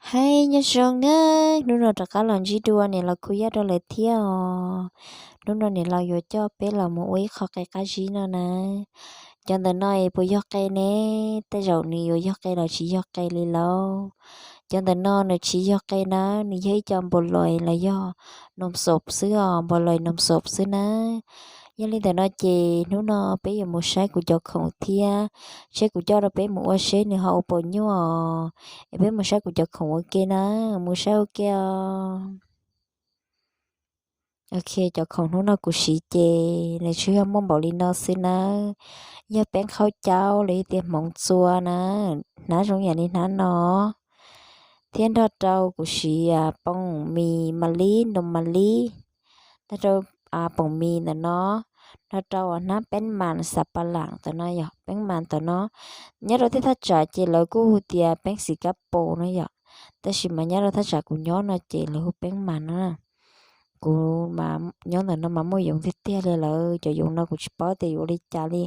Hais nyob zoo na, hnub no rov qab los ntsib dua niam laus Khu Yaj rau lawm thiab os. Hnub no niam laus yuav coj peb los mus ua ib qho qe qab zib no na. Cov ntawm no es puas yog qe ne? Tej zaum nws yuav yog qe los tsis yog qe li lauj. Cov ntawm no nws tsis yog qe na, nws yog ib co npau lois los yog noos xop xwb os, npau lois noos xop xwb na. Yog li ntawm no ces hnub no peb yuav mus saib kuv cov khoom thiab, seb kuv coj rau peb mus ua seb nws ho ua puas nyuaj os. Es peb mus saib kuv cov khoom ua ke na, mus saib ua ke os. Ok, cov khoom hnub no kuv siv ces nws tsuas yog muaj npaum li no xwb nawb. Yog peeb khaub caub los yog tias hmoov txua na, hnab zoo yam li hnab no. Thiab nrog rau kuv siv poom mis mas lib, noos mas lib. Nrog rau poom mis ntawm no, nrog rau hnab peeb mas xav pa lam ntawm no yom, peeb mas ntawm no. Nyob rau tej thaj tsam ces lawv kuj hu tias peeb xim kab paus no yom, tab sis mas nyob rau thaj tsam kuv nyob no ces lawv hu peeb mas no na. Kuv mas nyob ntawm no mas muaj yoov tiag tiag li, lawv cov yoov no kuv tsis paub tias yuav ua li cas li,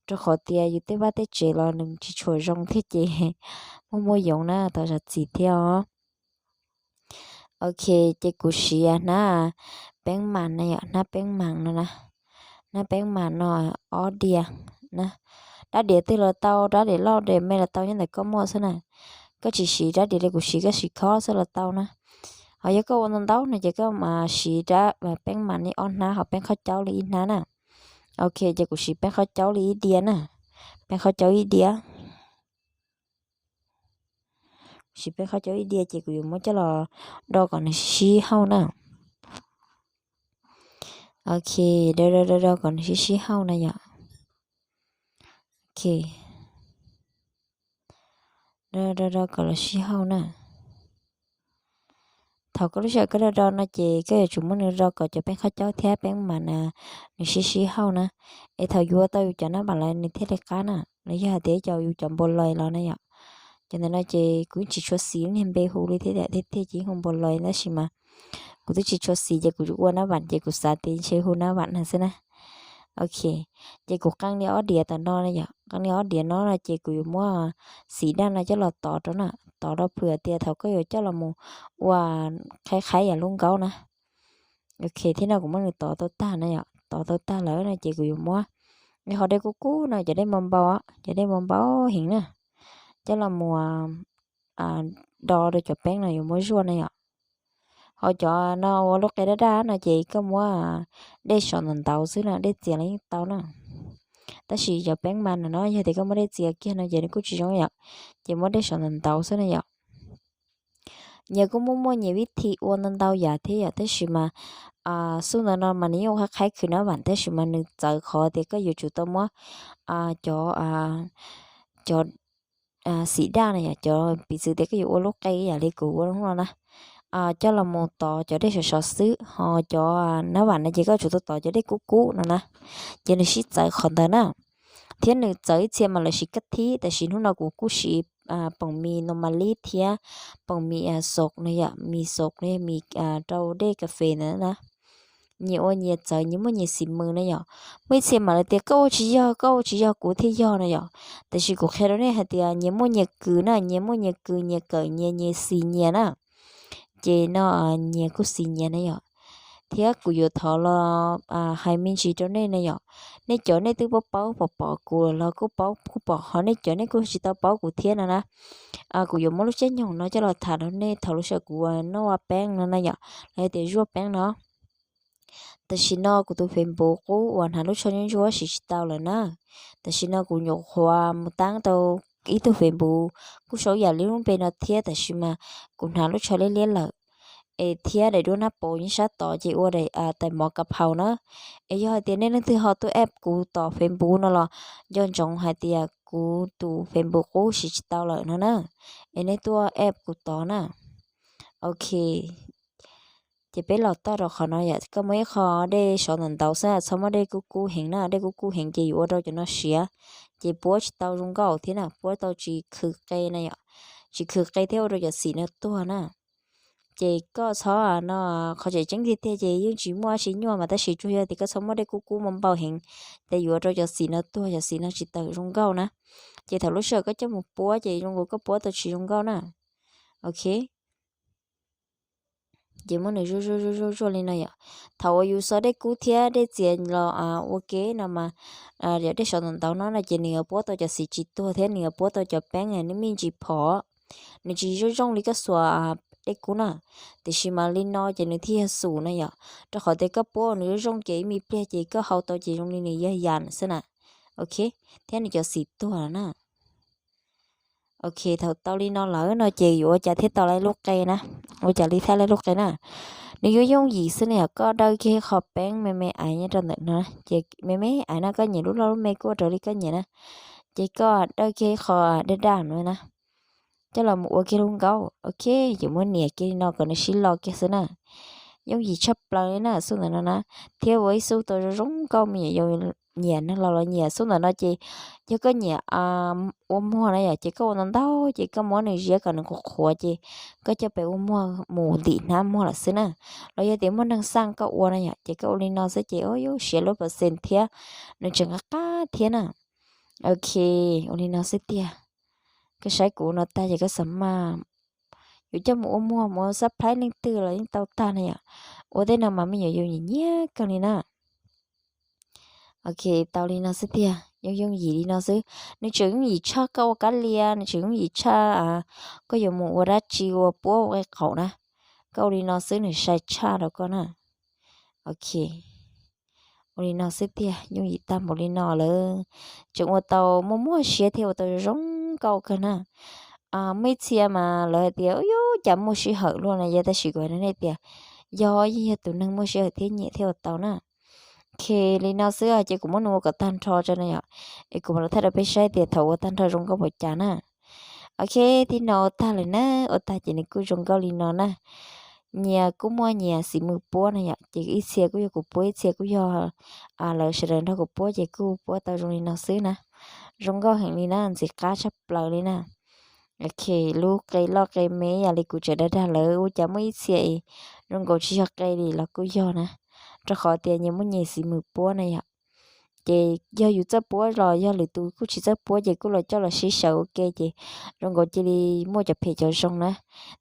rau qhov tias yus tej vaj tej tsev los nws tsis tshua zoo thiab ces muaj muaj yoov na, thov zam txim thiab os. Ok, ces kuv siv hnab peeb mas na yom, hnab peeb mas no na, hnab peeb mas no ob diav na. Rab diav twg los tau, rab diav loj diav me los tau, nyob ntawm koj muaj xwb na. Koj tsis siv rab diav li kuv siv, koj siv khob xwb los tau na. Ho yog koj ua ntau ntau no ces koj mas siv rab peeb mas li ob hnab, ho peeb khaub caub li ib hnab na. Ok, ces kuv siv peeb khaub caub li ib diav na, peeb khaub caub ib diav. Siv peeb khaub caub ib diav ces kuv yuav muab coj los do kom nws sib sib hauj na. Ok, do do do do kom nws sib sib hauj na yom. Ok, do do do kom los sib hauj na. Thaum koj lub sij hawm koj do do no ces koj yuav tsum muab nws do kom cov peeb khaub caub thiab peeb mas na nws sib sib hauj na. Es thaum yuav tau yus cov nab vam lawm nws thiaj li qab na, los yog hais tias cov yus cov npau lois los na yom. Cov ntawm no ces kuv tsis tshua xis niag npe hu li thiab tiag tiag ces hu npau lois tab sis mas kuv twb tsis tshua xis ces kuv ua nab vam ces kuv xav tias ntshe hu nab vam no xwb na. Ok, ces kuv qee li ob diav tam no na yom, qee li ob diav no no ces kuv yuav muab xim daj no coj los tov rau na, tov rau phwm tias thaum koj yuav coj los mus ua qhaib qhaib yam lub nkaub na. Ok, thiab no kuv muab nws tov tau tag na yom, tov tau tag lawm no ces kuv yuav muab, qhov dej kub kub no, cov dej npau npau, cov dej npau npau heev na, coj los mus do rau cov peeb no yuav muab zuaj na yom. Ho cov no ua lub qe daj daj no ces koj muab dej sov ntawm ntawd xwb na, dej txias los yeej tau na. Tab sis cov peeb mas no yog tias koj muab dej txias kiag no ces nws kuj tsis zoo yom, ces muab dej sov ntawm ntawd xwb na yom. Nyias kuj muaj muaj nyias vib thi ua ntau ntau yam thiab yom, tab sis mas xub ntawd no mas nws yeej ua qhaib qhaib khwv nab vam tab sis mas nws txawv qhov tias koj yuav tsum tau muab cov, cov xim daj na yom, cov piv txwv tias koj yuav ua lub qe yam li kuv ua hnub no na, coj los mus tov cov dej sov sov xwb, ho cov nab vam no ces koj yuav tsum tau tov cov dej kub kub no na, ces nws sib txawv qhov ntawd na. Thiab nws txawv ib txhia mas lawv siv kab thib, tab sis hnub no kuv kuj siv poom mis no mas lib thiab poom mis xos no yom, mis xos no yog mis rau dej kas fes ntawd na. Nyias ua nyias txawv, nyias muaj nyias xim mws na yom. Muaj ib txhia mas lawv tias koj ua tsis yog, koj ua tsis yog, kuv thiaj yog na yom. Tab sis kuv qhia rau nej hais tias nyias muaj nyias kws na, nyias muaj nyias kws, nyias kawm nyias, nyias xis nyias na. Ces no nyias kuj xis nyias na yom. Thiab kuv yuav thov los hais me ntsis rau nej na yom. Nej cov nej twb paub paub pom pom kuv los kuj paub kuj pom, ho nej cov nej kuj tsis tau paub kuv thiab no na. Kuv yuav muab lub caij nyoog no coj los tham rau nej thaum lub sij hawm kuv noj ua peeb no na yom, los yog tias zuaj peeb no. Tam sim no kuv tus Facebook qub uas hnav lub tsho ntsuab ntsuab siv tsis tau lawm na. Tam sim no kuv nyuam qhuav mus tab tau ib tug Facebook kuj sau yam li lub npe no thiab, tab sis mas kuv hnav lub tsho liab liab lawm, es thiab daim duab nab paus nyob sab tod ces ua tais mov ka phaus na. Es yog hais tias nej leej twg ho tuaj add kuv tom Facebook no los nco ntsoov hais tias kuv tus Facebook qub siv tsis tau lawm no na. Es nej tuaj add kuv tod na. Ok, ces peb los txog rau qhov no yom, koj muab ib qho dej sov ntawm ntawd xwb, txhob muab dej kub kub heev na, dej kub kub heev ces yuav ua rau cov no siav, ces puab tsis tau zoo nkauj thiab na, puab tau tsis khw qe na yom, tsis khw qe thiab ua rau cov xim no tuag na. Ces koj txhob no, qhov tseem ceeb tiag tiag ces yeej tsis muaj dab tsi nyuaj mas, tab sis tsuas yog tias koj txhob muab dej kub kub npau npau heev, ces yuav ua rau cov xim no tuag, cov xim no tsis tawm zoo nkauj na. Ces thaum lub sij hawm koj coj mus puab ces zoo nkaus koj puab tau tsis zoo nkauj na. Ok, Ces muab nws zuaj zuaj zuaj zuaj zuaj li no yom. Thaum uas yus xo dej kub thiab dej txias los ua ke no mas, yog dej sov ntawm ntawd no no ces nws yuav puab tau cov xim tsis tuag thiab nws yuav puab tau cov peeb nws me ntsis phom, nws tsis zoo zoo li koj xuas dej kub na. Tiam sis mas li no ces nws thiaj yog xum na yom, rau qhov tias koj puab nws zoo zoo ces ib me pliag ces koj hau tau ces zoo li nws yog yam xwb na. Ok, thiab nws cov xim tuag na. Ok, thaum tau li no lawm no ces yuav ua cas thiaj tau lawv lub qe na, ua cas li thiaj lawv lub qe na. Nws yuav yooj yim xwb ne, yog koj dawj kiag ib qho peeb me me aiv nyob rau ntawm no ces me me aiv no koj nyiam lub loj lub me kuj ua raws li koj nyiam na. Ces koj dawj kiag ib qho daj daj no na, coj los mus ua kiag lub nkauj. Ok, ces muab nias kiag li no kom nws sib lo kiag xwb na. Yooj yim tshaj plaws li na xub ntawm no na, thiab ua ib xub tau zoo zoo nkauj me nyuam yaus nyiam neeg los los nyiam xub ntawm no ces yog koj nyiam ua muag na yom ces koj ua ntau ntau ces koj muab nws ziab kom nws qhuav qhuav ces koj coj pem ua muag mus ntim hnab muag lawm xwb na. Los yog tias muaj neeg xaj koj ua na yom ces koj ua li no xwb ces yuav siav lub percent thiab nws tseem qab qab thiab na. Ok, ua li no xwb tiag. Koj saib kuv no tag ces koj xav mas yuav coj mus ua muag mus ua xab plaib leej twg los yeej tau tag na yom. Ua tej no mas me nyuam yaus nyiam nyiam kawg li na. Ok, tau li no xwb tiag, yooj yooj yim li no xwb. Nws tseem yooj yim tshaj koj ua kab lia, nws tseem yooj yim tshaj koj yuav mus ua dab tsi ua puab ua qe qaum na. Koj ua li no xwb nws sai tshaj rau koj na. Ok, ua li no xwb tiag, yooj yim tag npaum li no lawm. Tseem ua tau muaj muaj siab thiab ua tau zoo zoo nkauj kawg na. Muaj ib txhia mas lawv hais tias yuav cas muaj sij hawm luaj na yom, tab sis kuv hais rau nej tias yog yeej yog tus neeg muaj sij hawm thiab nyiam thiaj ua tau na. Ok, li no xwb ces kuv muab nws ua kom tag nrho tso na yom, es kuv mam los thaij rau peb saib tias thaum ua tag nrho zoo nkauj npaum cas na. Ok, tib no ua tag lawm na, ua tag ces nws kuj zoo nkauj li no na. Nyias kuj muaj nyias xim mws puab na yom, ces ib txhia kuj yog kuv puab, ib txhia kuj yog lawv sawv daws nrog kuv puab, ces kuj puab tau zoo li no xwb na. Zoo nkauj heev li na, ntxim qab tshaj plaws li na. Ok, lub qe loj qe me ib yam li kuv tseem dag dag lawm, ua cas muaj ib txhia es zoo nkaus tsis yog qe li los kuj yog na, rau qhov tias nyias muaj nyias xim mws puab na yom. Ces yog yus txawj puab los yog lwm tus kuj tsis txawj puab ces kuj los coj los sib xyaw ua ke ces zoo nkaus cia li muaj cov phem cov zoo na.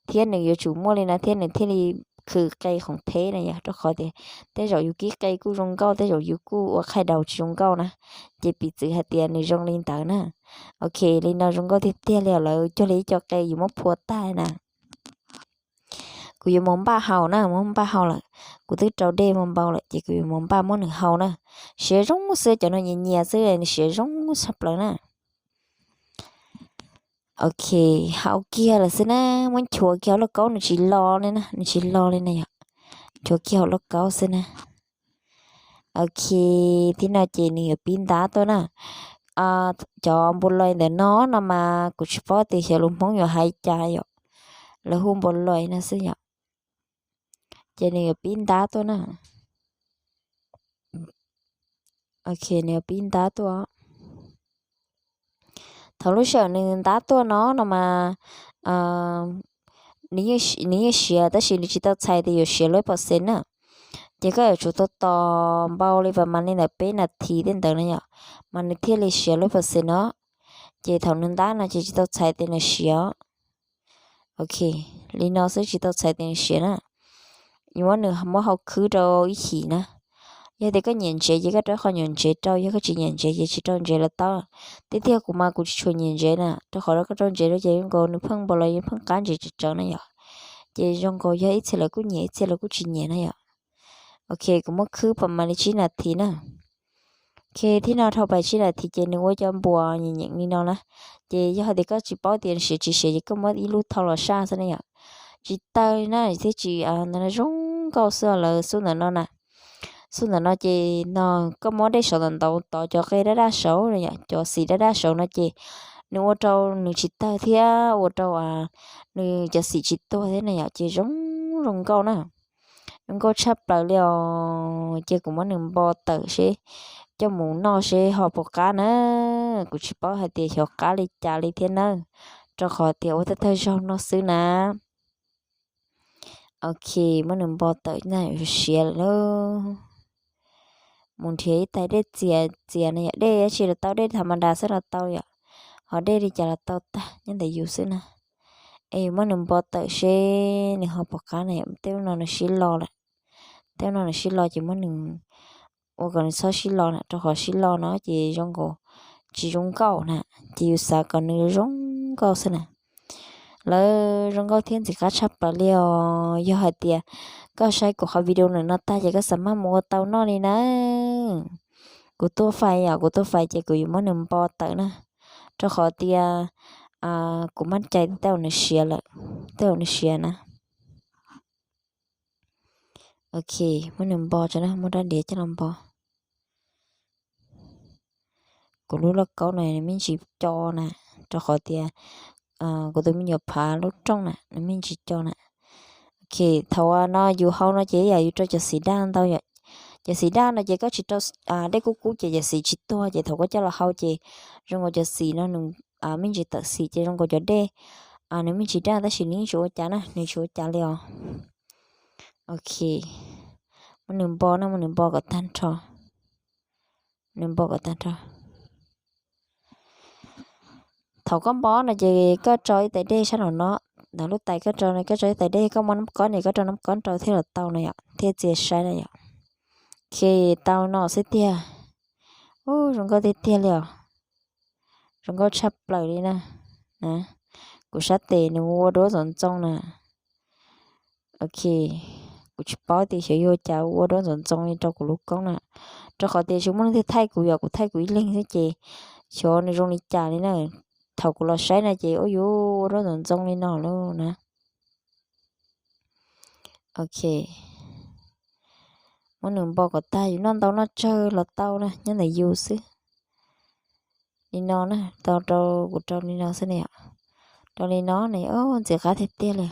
Thiab nws yuav tsum muaj li no thiab nws thiaj li khwv qe khoom theb na yom, rau qhov tias tej zaum yus kib qe kuj zoo nkauj, tej zaum yus kuj ua qhaij daus tsis zoo nkauj na, ces piv txwv hais tias nws zoo li ntawd na. Ok, li no zoo nkauj tiag tiag li os, lawv cuag li ib co qe yus muab phua tag na. Kuv yuav mus npaj hau na, mus npaj hau lawm. Kuv twb rau dej mus npau lawm ces kuv yuav mus npaj muab nws hau na. Siav zoo xwb, cov no nyias nyias xwb, nws siav zoo tshaj plaws na. Ok, hau kiag lawm xwb na, muab nchuav kiag hauv lauj kaub, nws tsis lo li na, nws tsis lo li na yom. Nchuav kiag hauv lauj kaub xwb na. Ok, tib no ces nws yuav pib ntab tuaj na. Cov npua loi ntawm no no mas kuv tsis paub tias xyov lus Hmoob yuav hais cas yom, lawv hu npua loi no xwb yom. Ces nws yuav pib ntab tuaj na. Ok, nws yuav pib ntab tuaj. Thaum lub sij hawm nws ntab tuaj no no mas nws yeej siav tab sis nws tsis tau txhais tias yuav siav lub percent na. Ces koj yuav tsum tau tos npau li pas mas li ntawm peb nas this tej ntawd na yom, mas nws thiaj li siav lub percent no. Ces thaum nws ntab no ces tsis tau txhais tias nws siav. Ok, li no xwb tsis tau txhais tias nws siav na. Yuav muab nws muab hau khwb rau ib chim na. Yog tias koj nyiam ntsev ces koj rau qhov nyiam ntsev rau, yog koj tsis nyiam ntsev ces tsis rau ntsev los tau. Tiag tiag kuv mas kuv tsis tshua nyiam ntsev na, rau qhov koj rau ntsev rau ces zoo nkaus nws pheej npau los yeej pheej qab ntsev tsawv tsawv na yom. Ces zoo nkaus yog ib txhia lawv kuj nyiam ib txhia lawv kuj tsis nyiam na yom. Ok, kuv muab khwb pas mas li tsib nas this na. Ok, thib no dhau pas tsib nas this ces nws ua cov npuas nyeem nyeem li no na. Ces yog hais tias koj tsis paub tias siav tsis siav ces koj muab ib lub thau los saj xwb na yom. Tsis tawg li na thiab tsis ntawd no zoo nkauj xwb lawm xub ntawm no na. Xub ntawm no ces no koj muab dej saud ntawm ntawd tov cov qe daj daj saud na yom, cov xim daj daj saud no ces nws ua rau nws tsis tawg thiab ua rau nws cov xim tsis tuag thiab na yom, ces zoo zoo nkauj na. Zoo nkauj tshaj plaws li os. Ces kuv muab nws npo tawm seb coj mus noj seb ho puas qab na. Kuv tsis paub hais tias xyov qab li cas li thiab nawb, rau qhov tias ua tawg tawg zaug no xwb na. Ok, muab nws npo tawm na, siav lawm. Mus nrhiav ib tais dej txias txias na yom, dej dab tsi los tau, dej tham ma das xwb los tau yom, ho dej li cas los tau tag nyob ntawm yus xwb na. Es yus muab nws npo tawm seb nws ho puas qab na, tej no nws sib lo lawm. Tej no nws sib lo ces muab nws ua kom nws txhob sib lo na, rau qhov sib lo no ces zoo nkaus tsis zoo nkauj na, ces yus xav kom nws zoo nkauj xwb na. Lawv zoo nkauj thiab ntxim qab tshaj plaws li os. Yog hais tias koj saib kuv qhov video ntawm no tag ces koj xav maj mus ua tau noj li na. Kuv tuaj fais yom, kuv tuaj fais ces kuv yuav muab nws npo tawm na, rau qhov tias kuv maj cai tej uas nws siav lawm, tej uas nws siav na. Ok, muab nws npo tso na, muab rab diav coj los npo. Kuv lub lauj kaub no nws me ntsis co na, rau qhov tias kuv tus me nyuam phav lub rooj na nws me ntsis co na. Ok, thaum no yus hau no ces yam yus rau cov xim daj ntau yom. Cov xim daj no ces koj tsis rau dej kub kub ces cov xim tsis tuag, ces thaum koj coj los hau ces zoo nkaus cov xim no nws me ntsis tawm xim ces zoo nkaus cov dej nws me ntsis daj tab sis nws yeej tsis ua cas na, nws tsis ua cas li os. Ok, muab nws npo na, muab nws npo kom tag nrho. Nws npo kom tag nrho. Thaum koj npo no ces koj rau ib tais dej sab nraum no, ntawm lub tais koj rau no koj rau ib tais dej, koj muaj nab kob ne koj rau nab kob rau thiaj los tau no yom, thiaj txia saib na yom. Ok, tau no xwb tiag. Ub, zoo nkauj tiag tiag li os. Zoo nkauj tshaj plaws li na. Kuv sab tes nws ua duab ntxoov ntxoo na. Ok, kuv tsis paub tias xyov yuav ua cas ua duab ntxoov ntxoo li rau kuv lub koob na, rau qhov tias tsis muaj leej twg thaij kuv, yog kuv thaij kuv ib leeg xwb ces xyov nws zoo li cas li na. Thaum kuv los saib no ces ua yuav ua duab ntxoov ntxoo li no lauj na. Ok, muab nws npo kom tag, yus noj ntau noj tsawg los tau na, nyob ntawm yus xwb. Li no na, tau rau kuv rau li no xwb ne yom. Rau li no ne, ntxim qab tiag tiag li.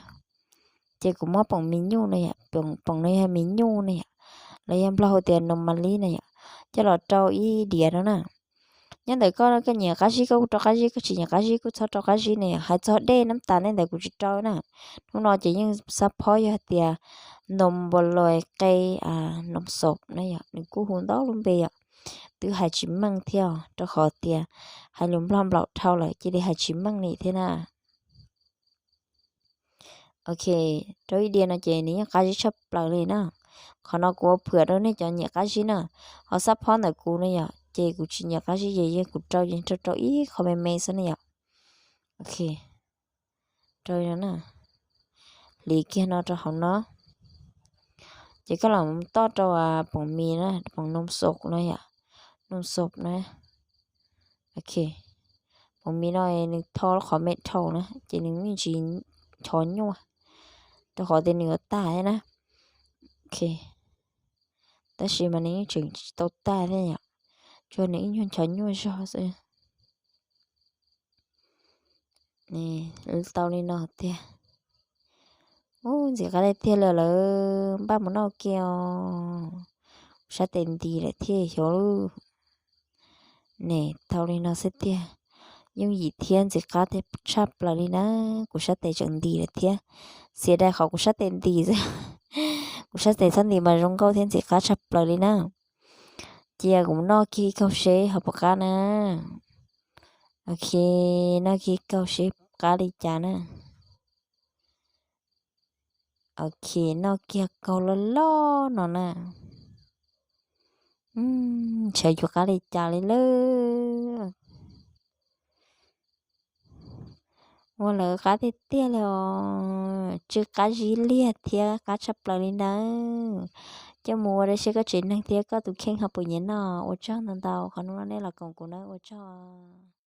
Ces kuv muab poom mis nyuj na yom, poom no yog mis nyuj na yom, los yog nplog hu tias nus mas li na yom, coj los rau ib diav no na. Nyob ntawm koj, koj nyiam qab zib koj kuj rau qab zib, koj tsis nyiam qab zib kuj txhob rau qab zib ne yom. Hais txog dej nab tas ne ntawd kuv tsis rau na. Hnub no ces yeej xab phob yog hais tias nus npua luas qe, nus xos na yom, nws kuj hu ntau lub npe yom. Twb hais tsis meej thiab rau qhov tias hais lus nplog nplaum dhau lawm cia li hais tsis meej li thiab na. Ok, rau ib diav no ces nws yeej qab zib tshaj plaws li na. Qhov no kuv ua phwam rau nej cov nyiam qab zib na, ho xab phob ntawm kuv ne yom, ces kuv tsis nyiam qab zib ces yog kuv rau ces rau rau ib qho me me xwb ne yom. Ok, rau no na, hliv kiag no rau hauv no. Ces koj los toj rau poom mis na, poom nus xos no yom, nus xos na. Ok, poom mis no nws tho qhov me dhau na ces nws yeej tsis ncho nyuaj, rau qhov tias nws yuav tag thiab na. Ok, tab sis mas nws yeej tseem tsis tau tag thiab yom, tsuas nws ib nyuag ncho nyuaj zog xwb. Tau li no tiag. Ub, ntxim qab tiag tiag li lawm, npaj mus noj kiag os. Kuv sab tes ntis lawm thiab xyov. Ne, tau li no xwb tiag. Yooj yim thiab ntxim qab tshaj plaws li na. Kuv sab tes tseem ntis lawm thiab. Xiam dai qhov kuv sab tes ntis xwb. Kuv sab tes txhob ntis mas zoo nkauj thiab ntxim qab tshaj plaws li na. Cia kuv noj kiag ib kaug seb ho puas qab na. Ok, noj kiag ib kaug seb qab li cas na. Ok, noj kiag kaug loj loj no na. Ntshe yuav qab li cas li lawm. Ua lawv qab tiag tiag li os, tsw qab zib liag thiab qab tshaj plaws li ntawd. Coj mus ua rau seb koj tsev neeg thiab koj tus kheej ho puas nyiam noj. Ua tsaug ntau ntau qhov hnub no nej los koom kuv na, ua tsaug.